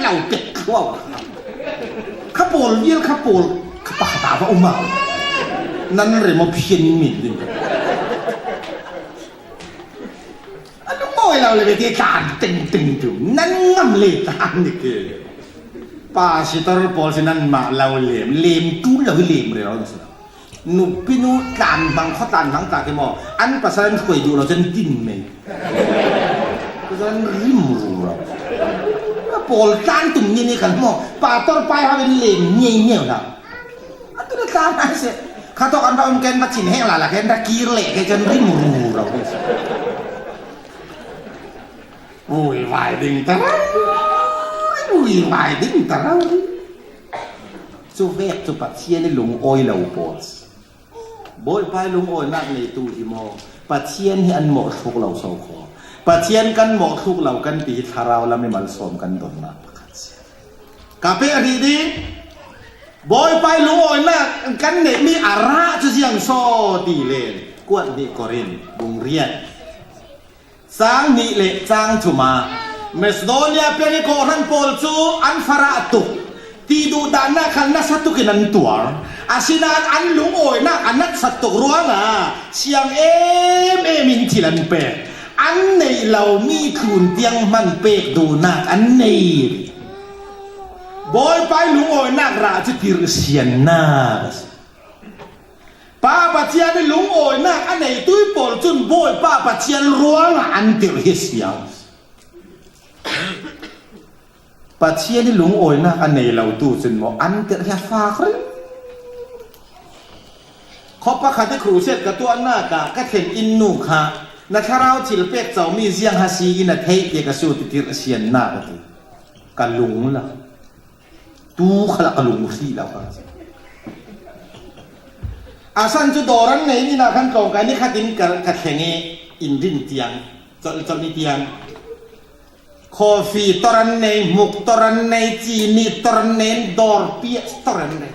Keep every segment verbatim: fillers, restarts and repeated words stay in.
Ai pek thluau. Kha pawl vial kha pawl kha pakhat a va um a. Nan rem aw phian min ding. A lungawi lo le ve ti tlan teng teng tu. Nan ngam le tlan ni ke. Pastor pawl si nan mah lo lem. Lem tu lo hi lem rero na si lo. Nupinu tlan hmang khaw tlan hmang ta ke maw? An pasal an hruai duh lo cun din mei. Pasal an rim ru lo. A pawl tlan tum ni ni kan maw? Pastor pai hau in lem ngei ngei hna. Atu na tlan ai se. Kha tawk an va um ken va cin heng la la ken ra kir leh ke cun rim ru ro. Vui vai ding ta ro. Vui vai ding ta ro. Cu vek cu Pathian i lungawi lo pawl. Bawipa i lungawinak neitu hi maw? Pathian hi an mawhthluk lo so kho. Pathian kan mawhthluk lo kan ti hi thlarau lam i malsawm kan donnak pakhat si. Ka peh rih ding. Bawipa i lungawinak kan neihmi a rah cu ziang saw ti le kuat nih Korin bung riat. Cang hnih le cang thum ah Macedonia peng i kawhhran pawl cu an farah tuk. Ti duhdannak khal nasa tukin an tuar. Asinain an lungawinak a natsat tuk ruangah siang em em in thil an pek. An neih lomi thlun tiang hman pek duhnak an nei. Bawipa i lungawinak rah cu tirhsiannak a si. Pa Pathian i lungawinak a neitu pawl cun Bawipa Pathian ruangah an tirh hi siang. Pathian i lungawinak a nei lo tu cun maw an tirh hi a fak rih. Khaw pakhat i crusade ka tuahnak ah ka thlen inn nu kha na thlarau thil pek comi ziang ha si in a theih tiah ka sut i tirhsiannak a ti. Ka lung lo. Tu khalah ka lung hrih lo kha. A san cu dawr an nei ni nak khan tlawngkai ni khat in ka, ka thleng i in rin tiang, colh, colh ni tiang. Coffee tor an nei, hmuk tor an nei, cini tor an nei, dawr piah tor an nei.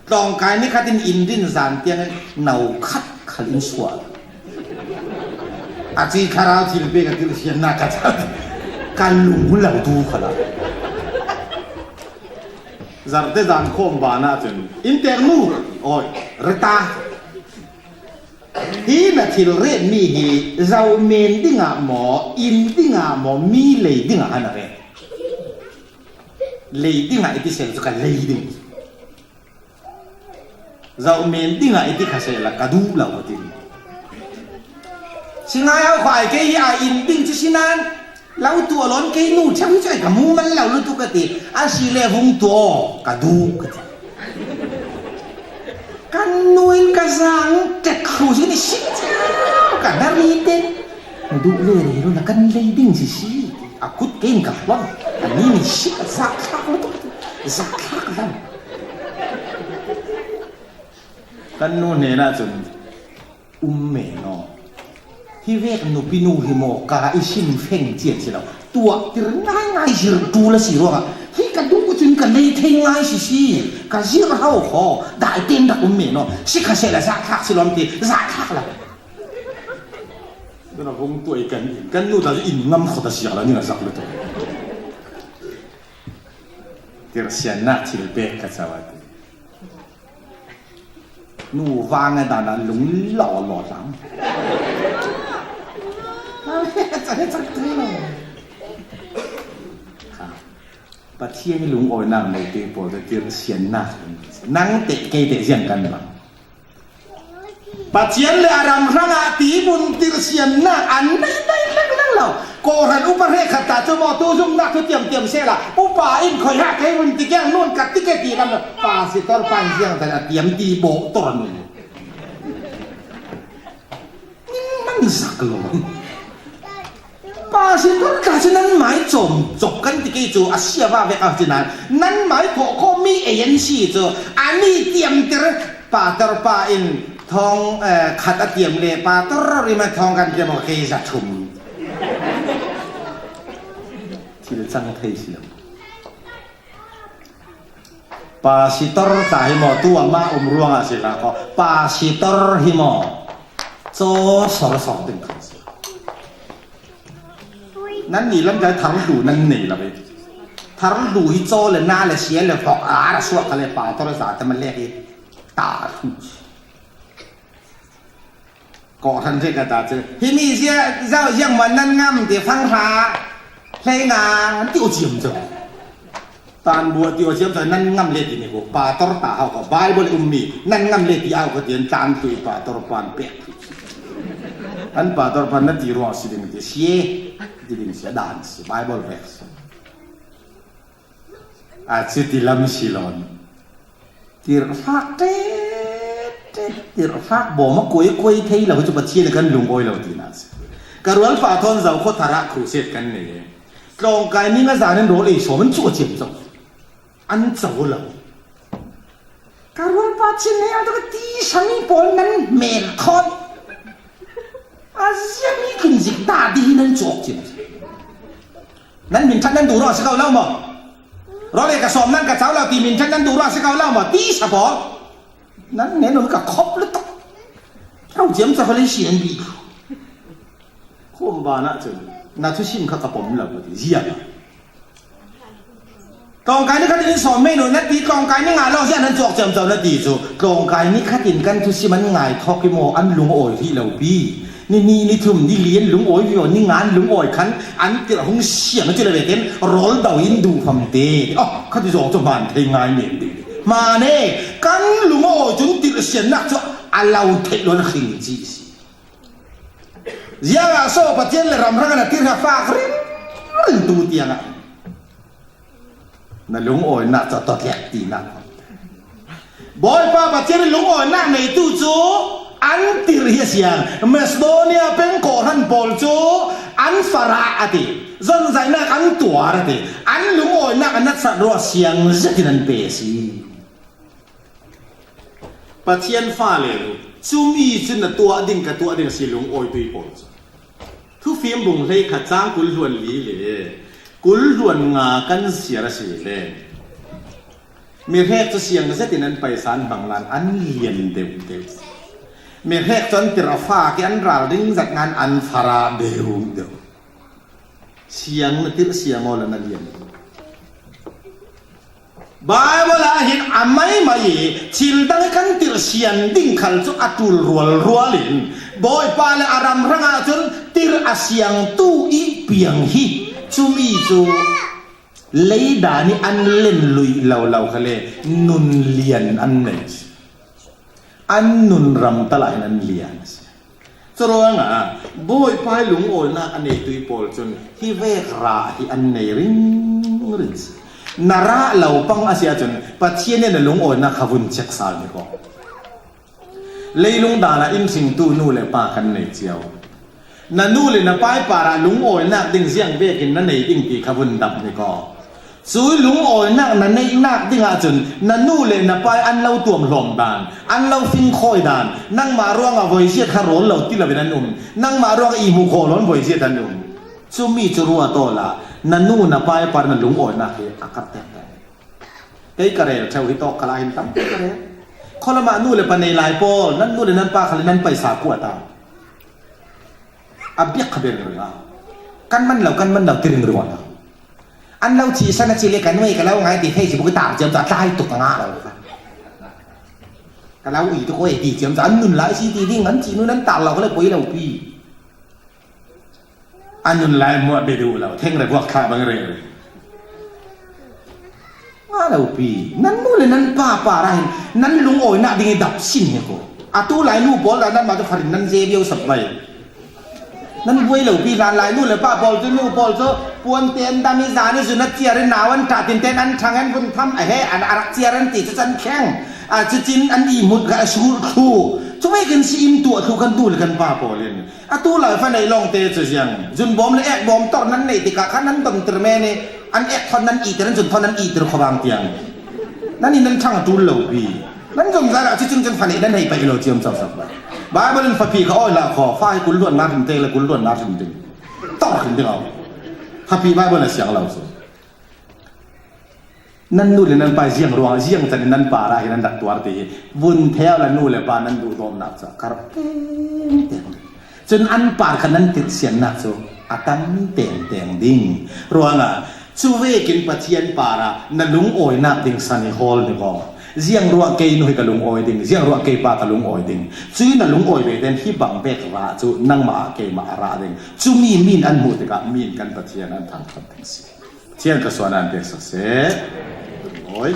Tlawngkai ni khat in in rin zan tiang in no khat khal in suah. A ci thlarau thil pek a tirhsiannak ka cat. Ka lung lo tu khalah. Zarte zan khawm banah cun, in tek nu, oi, reta. Hi na thil retmi hi zoh men dingah maw, in dingah maw, mi lei dingah an a ret. Lei dingah i ti sel cu ka lei ding. Zoh men dingah i ti kha sehla ka duh lo ka ti. Si ngai au kha ai kei hi a in ding cu si nan lo tuah lawn kei nu chang cu ai ka mu man lo lutuk ka ti. A si le vung tuah aw ka duh ka ti. Kan nu in ka zang tek thlu si ni si ciau ka na ri ten. Na duh le rero na kan lei ding si si. A kut kei in ka hlon. A ni ni si ka zak thlak lutuk ka ti. Zak thlak lo. Kan nu hnenah cun, um men aw. Hi vek nupi nu hi maw ka i sim feng cian si lo. Tuahtir ngaingai zir ṭul a si ruangah hi ka duh cun ka lei thei ngai si si. Ka zir ho kho. Dai ten rak um men aw. Si kha sehla zahthlak si lawm ti zahthlak lo. Kan a vung tuai kan in. Kan nu ta cu in ngam khawt a siak lo ning a zak lutuk. Tirhsiannak thil pek ka cau a ti. Nu vang a dan a lung lo lo tlang. Kha. Pathian i lungawinak nei te pawl te tirhsiannak nang te kei te ziang kan bang. Pathian le a ram hrangah tibun tirhsiannak an nei nei leng leng lo. Kawhhran upa hrekkhat ta cu maw tu zumhnak thu tiamtiam sehla upa in khoi ha kei vun ti kiang nun ka ti ke ti lam lo. Pastor pan ziang dan a tiam ti bawh tor nun. Ning man zak lo. Pastor ka si nan mai cawm cawp kan ti kei cu a sia va vek a si nan nan mai khawh khawh mi ei an si cu a ni tiamtir pastor pa in thawng, eh, khat a tiam le pastor rori ma thawng kan tiam aw kei za thum. Thil cang thei si lo. Pastor ta hi maw, tu amah um ruangah si hlah kho. Pastor hi maw, caw sor sor ding khan si. Nan ni lam kai thar hlu nan nei lo ve. Thar lu hi caw le na le sia le vok a ra suak kha le pastor za ta ma le hi ta thu. Ko than thei ka ta chu. Hi mi zia zau ziang man nan ngam ti fang hra. Hlei nga ti u chiam chu. Tan bua ti u chiam chu nan ngam le ti ni ko. Pastor ta hau ko Bible um mi. Nan ngam le ti hau ko ti an tan tu pastor pan pe. An pastor pan na ti ruang si ding ti sia. Ti ding sia dan si Bible verse. A chu ti lam si lon. Tirhfak tet tet, tirhfak bawm a kuai kuai thei lo chu Pathian kan lungawi lo tina si. Ka rualpa thawn zau khaw thara crusade kan nei e. Tlawngkai ni nga zanin rawl ei sawm an chu a chiam chau. An chau lo. Ka rualpa chin nei a ka ti sami pawl nan mel thawn. A zia mi kin zik da di nan chawk chiam. Nan min that nan duh ruang si ko lo maw? Rawl ei ka sawm nan ka chau lo ti min that nan duh ruang si ko lo maw? Ti sa pawl. Nan ne nun ka khop lutuk. Rau chiam sa khole sian bi. Khum ba na chun. Na thusim kha ka pom lo ti zia. Tlawngkai ni khatin sawm mei nun na ti, tlawngkai ni nga lo zia nan chuak chiam chau na ti chu. Tlawngkai ni khatin kan thusim an ngai thawk i maw, an lungawi hi lo pi. Ni ni ni thum ni lian lungawi viau ni ngan lungawi khan an tirh hung siam a ti lo ve ten rawl do in duh fam te. Oh, khati zawng chu man thei ngai nem ding. Mane, kan lungawi chun tirh sian nak chu a lo thei lo na khing chi si. Zianga so Pathian le ram rang na tirh ha fak rim rim tu tianga. Na lungawi nak chu a tawt lek ti nak. Bawipa Pathian lungawi nak nei tu chu an tirh hi a siang. Macedonia peng kawhran pawl chu an farah a ti. Zonzai nak an tuar a ti. An lungawi nak an nat sat rua siang zetin an pe si. Pathian fa le lu. Chumi chu na tuah ding ka tuah ding a si lungawi tui pawl chu. Thufim bung hlei khat chang kul hluan li le kul hluan nga kan siar a si le. Mi hrek chu siang zetin an paisa an hmang lan an lian deuh deuh. Mi hrek chu an tirh a fak i an ral ring zat ngan an farah deuh deuh. Siang na tirh siang aw la na lian. Bible ah hin a mai mai i thil dang i kan tirh sian ding khal chu a tul rual rual in Bawipa le a ram rangah chun tirh a siang tu i piang hi. Chumi chu leidan i an len lui lo lo kha le nun lian an nei. An nun ram talah hin an lian a si. Churuangah Bawipa i lungawinak a neitu i pawl cun hi vek rah hi an nei ringring si. Na rah lo pang a si ahcun Pathian in a lungawinak kha vun check sal ni ko. Leilung danah in hringtu nu le pa kan nei cio. Na nu le na pai parah lungawinak ding ziang vekin na nei ding ti kha vun dap ni ko. Cui lungawinak na neihnak dingah cun na nu le na pai an lo tuam hlawm dan, an lo fingkhawi dan, nangmah ruangah voi ziat kha rawl lo ti loin an um, nangmah ruangah ihmuh khawh loin voi ziat an um. Cumi cu ruat awla na nu na pai par na lungawinak hi a kar tektek. Kei ka rel ṭheu hi tawk khalah hin tam ka rel. Khualamah nu le pa nei lai pawl, nan nu le nan pa khal nan paisa kuat a, a biak kha ber ringring a, kan man lo, kan man lo ti ringring a. An lo thihsan a cih le ka nuai ka lo ngai ti Facebook i tar ciam cu a tlai tuk a ngah lo kha. Ka lo i tuk aw e ti ciam cu an nun lai si ti ding an cih nun an tar lo kha le poi lo pi. An nun lai muah bia duh lo, theng le vuak thlah bang reng reng. Ngah lo pi, nan nu le nan pa parah hin nan lungawinak ding i dap sin hi ko. Atu lai nu pawl dah nanmah cu kharin nan ze viau sap bai. Nan buai lo pi hlan lai nu le pa pawl cu, nu pawl cu puan te an dam i zan i zun a ciar i nau an ṭah tin ten an ṭhang an vun tham a he an a rak ciar an ti cu can thleng. A cucin an ihmut kha a sur thlu. Cu vekin si in tuah thlu kan nu le kan pa pawl in. Atu lai fa neih lawngte cu ziang zunbawm le ekbawm tawr nan neih tikah khan nan donter men i an ek thawn nan ihter, an zun thawn nan ihter khuavang tiang nan in nan ṭhang a ṭul lo pi. Nan zumzal ah cucun cun fa neih nan hei paih lo ciam causak. Bible in fapi kha awi hlah khaw, fa hi kul luan nga hrim te le kul luan nga hrim ding tawr hrim ding aw. Fapi Bible a siang lo cu. Nan nu le nan pa ziang ruang, ziang can in nan parah hi nan rak tuar ti hi. Vun theu le nu le pa nan duhdawtnak cu a kar tengteng. Cun an par kha nan tirhsiannak cu a tam tengteng ding. Ruangah Cuvekin Pathian para na lungawinak ding san hi hawl ni ko. Ziang ruah kei nu hi ka lungawi ding, ziang ruah kei pa ka lungawi ding. Cui na lungawi ve den hi bang bek rah cu nangmah ah keimah a rah ding. Cumi min an hmuh tikah min kan Pathian an thangṭhat ding si. Pathian ka suan an pek sak seh. Lungawi.